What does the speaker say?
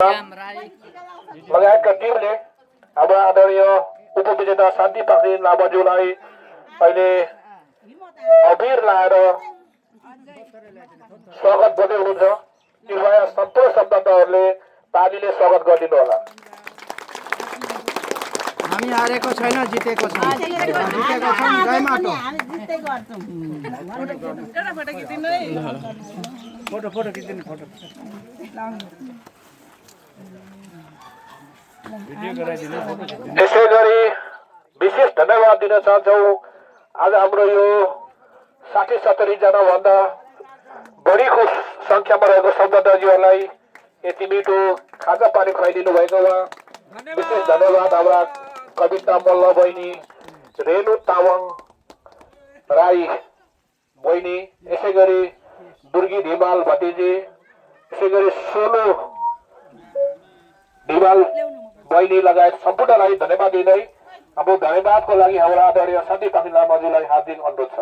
लगायतका टिमले हाम्रा आदरणीय उपविजेता शान्ति पाखरी लामाज्यूलाई अहिले अबिर लाएर स्वागत गर्दै हुनुहुन्छ। कृपया सन्तोष सम्बन्धहरूले तालीले स्वागत गरिदिनु होला। हामी हारेको छैन, जितेको छौँ। जितेको छौँ, जय माटो। फोटो फोटो खिचिदिनु फोटो। त्यसै गरी विशेष धन्यवाद दिन चाहन्छौँ। आज हाम्रो यो 60-70 जना भन्दा बढीको संख्यामा रहेको सम्बन्धजीहरूलाई यति मिठो खाजा पानी खुवाइदिनु भएकोमा विशेष धन्यवाद। हाम्रा कविता मल्ल बहिनी, रेणु तामाङ राई बहिनी, यसै गरी दुर्गी ढिमाल भतिजी, यसै गरी सोनु ढिमाल बहिनी लगायत सम्पूर्णलाई धन्यवाद दिँदै हाम्रो धन्यवादको लागि हाम्रा आदरणीय शान्ति पाखरी लामाज्यूलाई हार्दिक अनुरोध छ।